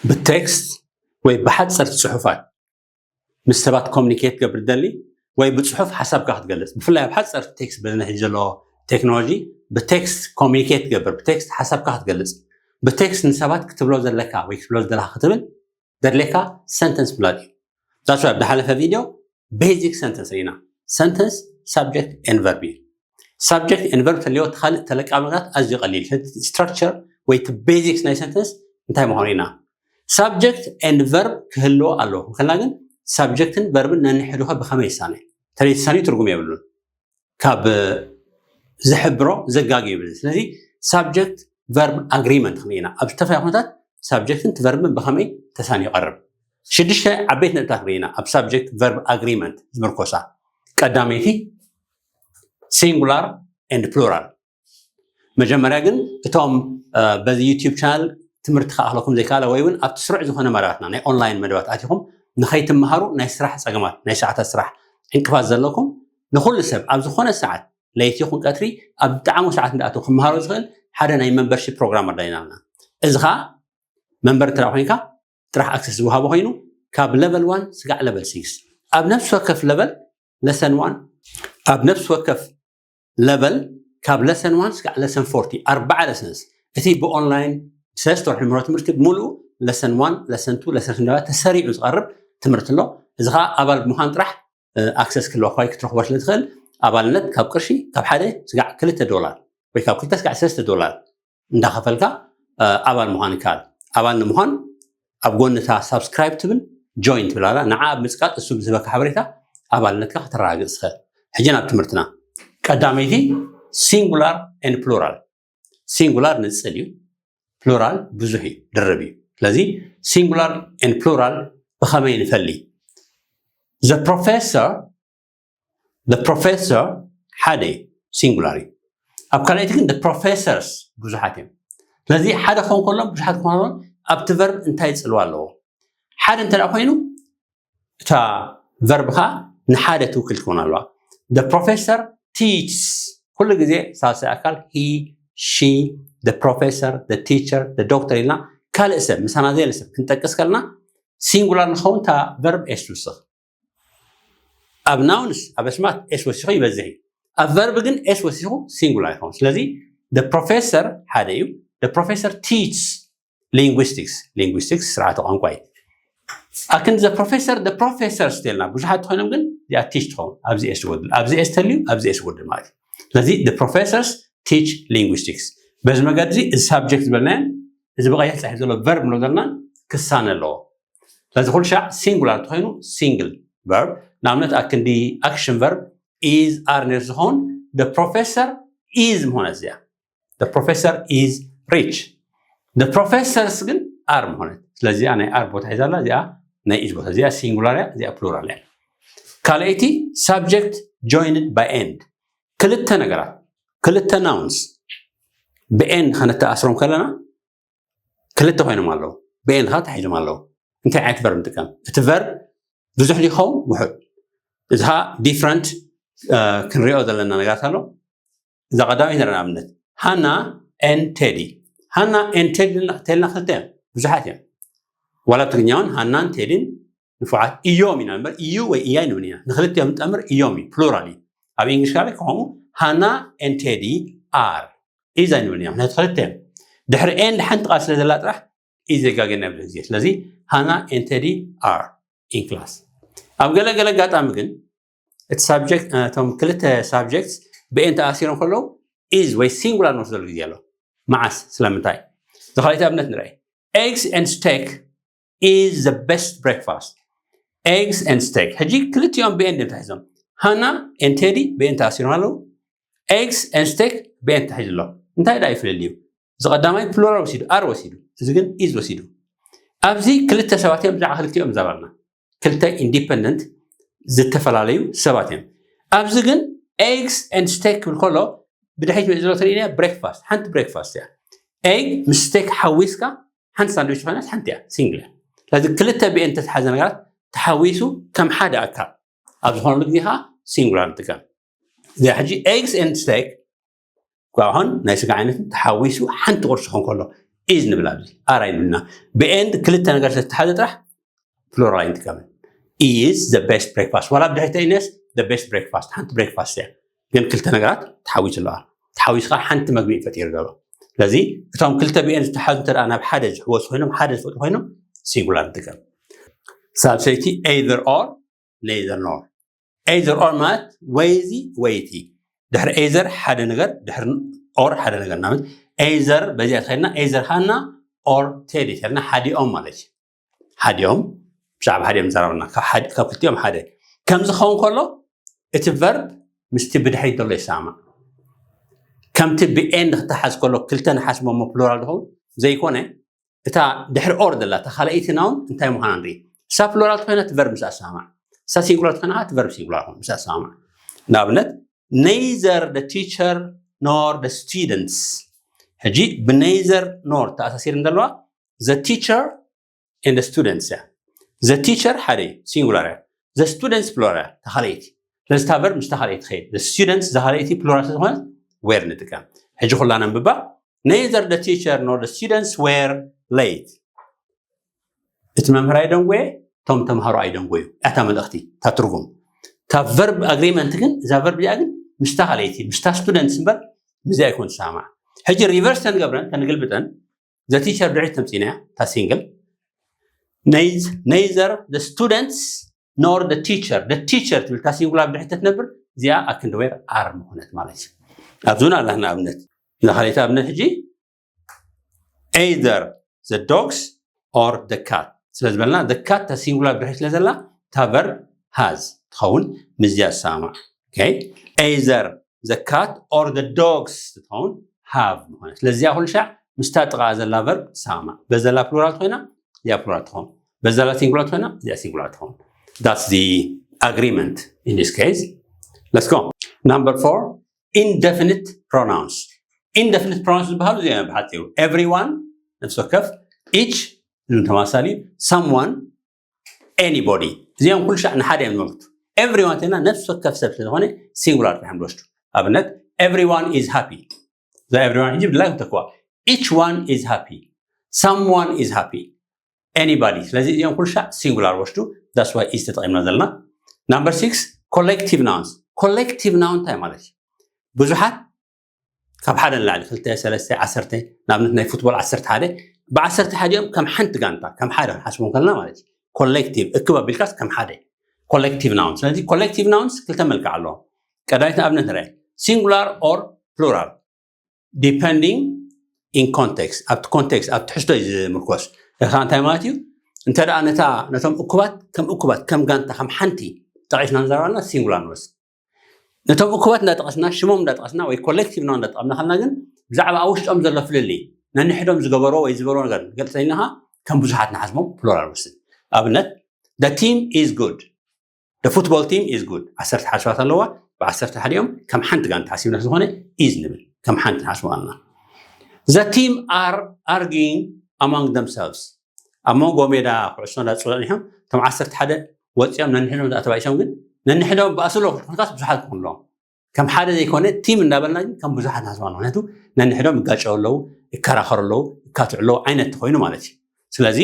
ብቴክስት ወይ ብሓፀርቲ ፅሑፋት ምስ ሰባት ኮሚኒኬት ገብር ደሊ ወይ ብፅሑፍ ሓሳብካ ክትገልፅ፣ ብፍላይ ኣብ ሓፀርቲ ቴክስት በዚ ሕጂ ዘሎ ቴክኖሎጂ ብቴክስት ኮሚኒኬት ገብር፣ ብቴክስት ሓሳብካ ክትገልፅ፣ ብቴክስት ንሰባት ክትብሎ ዘለካ ወይ ክትብሎ ዝደለካ ክትብል ዘድልየካ ሰንተንስ ምላጥ እዩ። ዛሱ ኣብ ዝሓለፈ ቪድዮ ቤዚክ ሰንተንስ ርኢና። ሰንተንስ ሳብጀክት ኤን ቨርብ እዩ። ሳብጀክት ኤን ቨርብ ተልዮ ካልእ ተለቃምታት ኣዝዩ ቀሊል። ስትራክቸር ወይ ቤዚክስ ናይ ሰንተንስ እንታይ ምዃኑ ኢና። ሳብጀክት ኤን ቨርብ ክህልዎ ኣለዎ። ከላ ግን ሳብጀክትን ቨርብን ነንሕድኸ ብኸመይ ይሳነ? ተለይትሳኒ ትርጉም የብሉን። ካብ ዝሕብሮ ዘጋጊ ይብል። ስለዚ ሳብጀክት ቨርብ ኣግሪመንት ክንኢና ኣብ ዝተፈላለዩ ኩነታት ሳብጀክትን ቨርብን ብኸመይ ተሳኒ ይቐርብ። ሽዱሽተ ዓበይቲ ነጥብታት ክንኢና ኣብ ሳብጀክት ቨርብ ኣግሪመንት ዝምርኮሳ። ቀዳመይቲ ሲንጉላር ኤንድ ፕሉራል። መጀመርያ ግን እቶም በዚ ዩቲዩብ ቻናል ትምህርቲ ክኣኽለኩም ዘይከኣለ ወይ እውን ኣብቲ ስሩዕ ዝኾነ መደባትና ናይ ኦንላይን መደባት ኣቲኹም ንኸይትመሃሩ ናይ ስራሕ ፀገማት ናይ ሰዓታት ስራሕ ዕንቅፋት ዘለኩም ንኩሉ ሰብ ኣብ ዝኾነ ሰዓት ለይቲ ይኹን ቀትሪ ኣብ ዝጠዓሙ ሰዓት እንዳኣተው ክመሃሮ ዝኽእል ሓደ ናይ መንበርሺፕ ፕሮግራም ኣዳሊና ኣለና። እዚ ከዓ መንበር እንተ ኮይንካ ጥራሕ ኣክሰስ ዝወሃቦ ኮይኑ ካብ ለቨል ዋን ስጋዕ ለቨል ሲክስ ኣብ ነፍሲ ወከፍ ለቨል ለሰን ዋን ኣብ ነፍሲ ወከፍ ለቨል ካብ ለሰን ዋን ስጋዕ ለሰን ፎርቲ ኣርባዓ ለሰንስ እቲ ብኦንላይን ሰለስተ ወርሒ ንምህሮ ትምህርቲ ሙሉእ ለሰን ዋን ለሰን ቱ ለሰን እንዳባ ተሰሪዑ ዝቐርብ ትምህርቲ ኣሎ። እዚ ከዓ ኣባል ብምዃን ጥራሕ ኣክሰስ ክህልወካ ወይ ክትረኽቦ ስለ ትኽእል ኣባልነት ካብ ቅርሺ ካብ ሓደ ስጋዕ ክልተ ዶላር ወይ ካብ ክልተ ስጋዕ ሰለስተ ዶላር እንዳኸፈልካ ኣባል ምዃን ይከኣል። ኣባል ንምዃን ኣብ ጎንታ ሳብስክራይብ ትብል ጆይን ትብል ኣላ። ንዓ ኣብ ምፅቃጥ እሱ ብዝህበካ ሓበሬታ ኣባልነትካ ከተረጋግፅ ትኽእል። ሕጂ ናብ ትምህርትና። ቀዳመይቲ ሲንጉላር ኤንድ ፕሉራል። ሲንጉላር ንፅል እዩ፣ ፕሉራል ብዙሕ እዩ፣ ድርብ እዩ። ስለዚ ሲንጉላር ኤንድ ፕሉራል ብኸመይ ንፈሊ? The professor the professor ሓደ እዩ፣ ሲንጉላር እዩ። ኣብ ካልኣይቲ ግን the professors ብዙሓት እዮም። ስለዚ ሓደ ክኸውን ከሎ ብዙሓት ክኾኑ ኣብቲ ቨርብ እንታይ ፅልዋ ኣለዎ? ሓደ እንተ ኮይኑ እታ ቨርብ ከዓ ንሓደ ትውክል ትኸውን ኣለዋ። The professor teaches ኩሉ ግዜ ሳልሳይ ኣካል he she the professor the teacher the doctor ኢልና ካልእ ሰብ ምሳና ዘየለ ሰብ ክንጠቅስ ከለና ሲንጉላር ንኸውን እታ ቨርብ ኤስ ትውስኽ። ኣብ ናውንስ ኣብ ኣስማት ኤስ ወሲኹ ይበዝሕ እዩ። ኣብ ቨርብ ግን ኤስ ወሲኹ ሲንጉላር ይኸውን። ስለዚ the professor ሓደ እዩ። The professor teaches linguistics linguistics ስርዓተ ቋንቋ እዩ። ኣክን the professor the professors ተልና ብዙሓት ኮይኖም ግን እዚኣ ቲች ትኸውን። ኣብዚ ኤስ ትጎድል፣ ኣብዚ ኤስ ተልዩ፣ ኣብዚ ኤስ ትጎድል ማለት እዩ። ስለዚ the professors teach linguistics። በዚ መገዲ እዚ ሳብጀክት ዝበልናዮ እዚ ብቐይሕ ፃሒፍ ዘሎ ቨርብ ንብሎ ዘለና ክሳነ ኣለዎ። ስለዚ ኩሉ ሻዕ ሲንጉላር እንተኮይኑ ሲንግል ቨርብ ንኣብነት ኣክንዲ ኣክሽን ቨርብ ኢዝ ኣር ነር ዝኸውን the professor is ምኾነት እዚኣ። The professor is rich. The professors ግን ኣር ምኾነት። ስለዚ እዚኣ ናይ ኣር ቦታ ሒዛ ኣላ፣ እዚኣ ናይ ኢዝ ቦታ። እዚኣ ሲንጉላር እያ፣ እዚኣ ፕሉራል እያ። ካልኣይቲ ሳብጀክት ጆይንድ ባይ ኤንድ። ክልተ ነገራት፣ ክልተ ናውንስ ብኤንድ ከነተኣስሮም ከለና ክልተ ኮይኖም ኣለዉ። ብኤንድ ከዓ ተሒዞም ኣለዉ። እንታይ ዓይነት ቨርብ ንጥቀም? እቲ ቨርብ ብዙሕ ድዩ ክኸውን? ውሑድ። እዚ ከዓ ዲፍረንት ክንሪኦ ዘለና ነገራት ኣሎ። እዛ ቀዳመይቲ ንርኢ ንኣብነት ሃና ኤን ቴዲ። ሃና ኤን ቴዲ ተልና ክልተ እዮም፣ ብዙሓት እዮም። ዋላ ኣብ ትግርኛ እውን ሃናን ቴዲን ንፉዓት እዮም ኢና እምበር እዩ ወይ እያ ንብል ኢና። ንክልቲኦም ንጠምር እዮም እዩ፣ ፕሉራል እዩ። ኣብ ኢንግሊሽ ካልእ ከምኡ ሃና ኤን ቴዲ ኣር ኢዝ ኣይንብል ኢና፣ ምክንያቱ ክልተ እዮም። ድሕሪ ኤንድ ሓንቲ ቃል ስለ ዘላ ጥራሕ ኢዝ የጋገና ብዙሕ ግዜ። ስለዚ ሃና ኤን ቴዲ ኣር ኢን ክላስ። ኣብ ገለ ገለ ኣጋጣሚ ግን እቲ ሳብጀክት እቶም ክልተ ሳብጀክትስ ብኤን ተኣሲሮም ከለዉ ኢዝ ወይ ሲንጉላር ንወስደሉ ግዜ ኣሎ። መዓስ? ስለምንታይ? ዝኻልኣይቲ ኣብነት ንርኣይ። Eggs and steak is the best breakfast. Eggs and steak። ሕጂ ክልቲኦም ብኤን ድም ተሒዞም። ሃና ኤን ቴዲ ብኤን ተኣሲሮም ኣለዉ። Eggs and steak ብኤን ተሒዙ ኣሎ። እንታይ ደኣ ይፍልልዩ? እዚ ቀዳማይ ፕሉራል ወሲዱ፣ ኣር ወሲዱ። እዚ ግን ኢዝ ወሲዱ። ኣብዚ ክልተ ሰባት እዮም፣ ብዛዕባ ክልቲኦም ዛባልና። ክልተ ኢንዲፐንደንት ዝተፈላለዩ ሰባት እዮም። ኣብዚ ግን ኤግስ ኤንድ ስቴክ ክብል ከሎ ብድሕሪት መፂ ዘሎ ተርእይና ብሬክፋስት፣ ሓንቲ ብሬክፋስት እያ። ኤግ ምስ ስቴክ ሓዊስካ ሓንቲ ሳንድዊች ዝኾነት ሓንቲ እያ፣ ሲንግል እያ። ስለዚ ክልተ ብኤን ተተሓዘ ነገራት ተሓዊሱ ከም ሓደ ኣካል ኣብ ዝኾነሉ ግዜ ከዓ ሲንጉላር ንጥቀም። እዚኣ ሕጂ ኤግስ ኤንድ ስቴክ ኳ ይኹን ናይ ስጋ ዓይነት ተሓዊሱ ሓንቲ ቁርሲ ክኾን ከሎ is ንብል። ኣብዚ are ኣይንብልና። ብኤንድ ክልተ ነገር ስለተሓዘ ጥራሕ ፕሉራል ኣይንጥቀምን። Is the best breakfast። ዋላ ብድሕሪተ ኢነስ the best breakfast፣ ሓንቲ breakfast እያ፣ ግን ክልተ ነገራት ተሓዊሱ ኣለዋ። ተሓዊሱ ከዓ ሓንቲ መግቢ እዩ ፈጢሩ ዘሎ። ስለዚ እቶም ክልተ ብኤን ዝተሓዙ እንተ ደኣ ናብ ሓደ ዝሕወሱ ኮይኖም፣ ሓደ ዝፈጥሩ ኮይኖም፣ ሲንጉላር ንጥቀም። ሳልሰይቲ either or፣ neither nor። Either or ማለት ወይ እዚ ወይ እቲ። ድሕሪ either ሓደ ነገር፣ ድሕሪ or ሓደ ነገር። ናብነት either በዚኣ ተኸድና፣ either ሃና or ቴዲ ተልና፣ ሓዲኦም ማለት እዩ። ሓዲኦም፣ ብዛዕባ ሓዲኦም ዘራብና፣ ካብ ክልቲኦም ሓደ ከም ዝኸውን ከሎ፣ እቲ ቨርብ ምስቲ ብድሕሪት ዘሎ ይሰማማዕ። ከምቲ ብኤንድ ክተሓዝ ከሎ ክልተ ንሓስቦ እሞ ፕሉራል ዝኸውን ዘይኮነ፣ እታ ድሕሪ or ዘላ እታ ካልኣይቲ ናውን እንታይ ምዃና ንርኢ። እሳ ፕሉራል ትኾይና እቲ ቨርብ ምስ ኣሰማማዕ፣ እሳ ሲንጉላር ትኾይና እቲ ቨርብ ሲንጉላር ምስ ኣሰማማዕ። ንኣብነት፣ neither the teacher nor the students። ሕጂ ብ neither nor ተኣሳሲርን ዘለዋ the teacher and the students እያ። The teacher ሓደ እዩ፣ ሲንጉላር እያ። The students ፕሉራል እያ፣ ተኻለይቲ። ስለዚ እታ ቨርብ ምስ ተኻለይቲ ትኸይድ። The students ዝኻለይቲ ፕሉራል ስለዝኾነት were ንጥቀም። ሕጂ ኩላ ነንብባ። Neither the teacher nor the students were late። እቲ መምህር ኣይደንጎየ፣ እቶም ተምሃሮ ኣይደንጎዩ። እታ መልእኽቲ፣ እታ ትርጉም። እታ ቨርብ ኣግሪመንት ግን፣ እዛ ቨርብ እዚኣ ግን ምስታ ካልኣይቲ፣ ምስታ ስቱደንትስ እምበር ምስዚኣ ኣይኮን ትሰማማዕ። ሕጂ ሪቨርስ ተንገብረን፣ ተንግልብጠን፣ the teacher ድሕሪት ተምፂና እያ፣ እታ ሲንግል። Neither the students nor the teacher፣ the teacher ትብል እታ ሲንጉላር ድሕሪት ተትነብር፣ እዚኣ ኣክንዲ were are ምኾነት ማለት እዩ። ኣብዚ እውን ኣላ ንኣብነት፣ እዛ ካልኣይቲ ኣብነት ሕጂ either the dogs or the cat ስለ ዝበልና፣ the cat እታ ሲንጉላር ድሕሪት ስለ ዘላ፣ እታ ቨርብ has ትኸውን፣ ምስዚኣ ትሰማማዕ። Okay? Either the cat or the dogs ትኸውን፣ have ምኾነት። ስለዚኣ ኩሉ ሻዕ ምስታ ጥቓ ዘላ ቨርብ ትሰማማዕ። በዘላ ፕሉራል ኮይና፣ እዚኣ ፕሉራል ትኸውን። በዘላ ሲንጉላር ኮይና፣ እዚኣ ሲንጉላር ትኸውን። That's the agreement in this case. Let's go. Number four, indefinite pronouns. Indefinite pronouns ዝበሃሉ እዚኦም እዮም ብሓፂሩ። Everyone፣ ነፍሲ ወከፍ፣ each፣ እዚ እውን ተመሳሳሊ፣ someone፣ anybody። እዚኦም ኩሉ ሻዕ ንሓደ እዮም ዝመልክቱ። Everyone ተና ነፍሲ ወከፍ ሰብ ስለዝኾነ ሲንጉላር ጥራሕ እዮም ዝወስዱ። ኣብነት፣ everyone is happy። እዛ everyone ሕጂ ብድላይ ክተክዋ። Each one is happy። Someone is happy። Anybody። ስለዚ እዚኦም ኩሉ ሻዕ ሲንጉላር ወስዱ። That's why is ተጠቒምና ዘለና። Number six፣ collective nouns። ኮሌክቲቭ ናውን እንታይ ማለት እዩ? ብዙሓት፣ ካብ ሓደ ንላዕሊ፣ ክልተ፣ ሰለስተ፣ ዓሰርተ፣ ንኣብነት ናይ ፉትቦል ዓሰርተ ሓደ፣ ብዓሰርተ ሓደ እዮም ከም ሓንቲ ጋንታ፣ ከም ሓደ ክንሓስቦም ከለና ማለት እዩ። ኮሌክቲቭ፣ እክብ ኣቢልካስ ከም ሓደ። ኮሌክቲቭ ናውንስ። ስለዚ ኮሌክቲቭ ናውንስ ክልተ መልክዕ ኣለዎም። ቀዳማይት ንኣብነት ንርአ። ሲንጉላር ኦር ፕሉራል፣ depending in context። ኣብቲ ኮንቴክስት፣ ኣብ ትሕዝቶ እዩ ዝምርኮስ። እዚ ከዓ እንታይ ማለት እዩ? እንተ ደኣ ነታ፣ ነቶም እኩባት ከም እኩባት፣ ከም ጋንታ፣ ከም ሓንቲ ጠቒስና ንዛረባና ሲንጉላር ንወስድ። ነቶም እኩባት እንዳጠቐስና፣ ሽሞም እንዳጠቐስና ወይ ኮሌክቲቭ ናውን እንዳጠቐምና ከለና ግን ብዛዕባ ኣብ ውሽጦም ዘሎ ፍልልይ፣ ነንሕዶም ዝገበርዎ ወይ ዝበርዎ ነገር ንገልፅ እንተኢልና ከዓ ከም ብዙሓት ንሓስቦም ፕሉራል ንወስድ። ኣብነት፣ the team is good። The football team is good። ዓሰርተ ሓደ ሰባት ኣለዋ፣ ብዓሰርተ ሓደ እዮም፣ ከም ሓንቲ ጋንታ ሓሲብና ስለዝኾነ is ንብል፣ ከም ሓንቲ ንሓስቦ ኣለና። The team are arguing among themselves። ኣብ መንጎ ሜዳ ኩዕሶ እንዳተፃወቱ እዮም፣ እቶም ዓሰርተ ሓደ ወፂኦም ነንሕዶም ተባኢሶም፣ ግን ነንሕዶም ባእሲ ኣለዎ፣ ኮንካስ ብዙሓት ክኾኑ ኣለዎም። ከም ሓደ ዘይኮነ ቲም እንዳበልና ግን ከም ብዙሓት ንሓስቦ ኣለና። ምክንያቱ ነንሕዶም ይጋጨው ኣለዉ፣ ይከራኸሩ ኣለዉ፣ ይካትዑ ኣለዉ ዓይነት ተኾይኑ ማለት እዩ። ስለዚ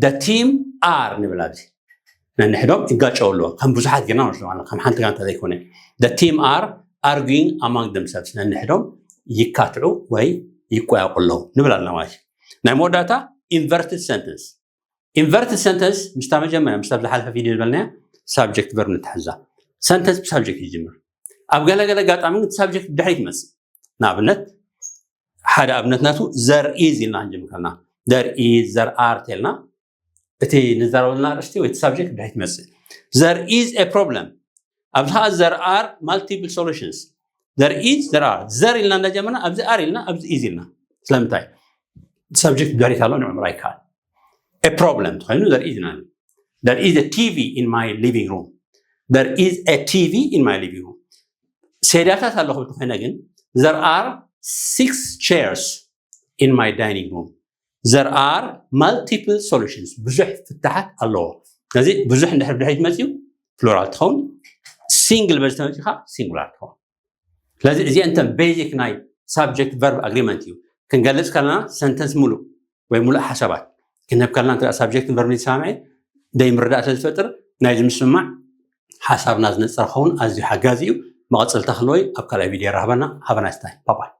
the team are ንብል ኣብዚ። ነንሕዶም ይጋጨው ኣለዉ፣ ከም ብዙሓት ጌርና ንወስዶ ኣለና፣ ከም ሓንቲ ጋንታ ዘይኮነ። The team are arguing among themselves። ነንሕዶም ይካትዑ ወይ ይቆያቁ ኣለዉ ንብል ኣለና ማለት እዩ። ናይ መወዳእታ ኢንቨርትድ ሰንተንስ። ኢንቨርትድ ሰንተንስ ምስታ መጀመርያ፣ ምስታ ዝሓለፈ ቪድዮ ዝበልናያ ሳብጀክት ቨርብ ንትሕዛ። ሰንተንስ ብሳብጀክት ይጅምር። ኣብ ገለገለ ኣጋጣሚ ግን ሳብጀክት ብድሕሪት ይመጽእ። ንኣብነት፣ ሓደ ኣብነት ናቱ there is ኢልና ክንጅምር ከለና፣ there is፣ there are ተልና፣ እቲ ንዛረበልና ኣርእስቲ ወይ እቲ ሳብጀክት ብድሕሪት ይመጽእ። There is a problem። ኣብዚ ከዓ there are multiple solutions። There is፣ there are። There ኢልና እንዳጀመርና ኣብዚ are ኢልና፣ ኣብዚ is ኢልና። ስለምንታይ? ሳብጀክት ብድሕሪት ኣሎ፣ ንዕምሮ ኣይከኣል። A problem ተኾይኑ there is ኢልና። There is a TV in my living room። There is a TV in my living room። ሴዳታት ኣለኹ እንተኾይነ ግን there are six chairs in my dining room። There are multiple solutions። ብዙሕ ፍታሓት ኣለዎ። ስለዚ ብዙሕ እንድሕር ብድሕሪት መፅዩ ፕሉራል ትኸውን፣ ሲንግል በዚ ተመፅዩ ከዓ ሲንጉላር ትኸውን። ስለዚ እዚአን እተን ቤዚክ ናይ ሳብጀክት ቨርብ ኣግሪመንት እዩ። ክንገልፅ ከለና ሰንተንስ ሙሉእ ወይ ሙሉእ ሓሳባት ክንህብ ከለና እንተ subject verb ንሰማምዐ ደይ ምርዳእ ስለ ዝፈጥር ናይዚ ምስማዕ ሓሳብና ዝነፅር ክኸውን ኣዝዩ ሓጋዚ እዩ። መቐፅልታ ክህልዎ እዩ። ኣብ ካልኣይ ቪድዮ ይራኸበና። Have a nice time. Bye bye.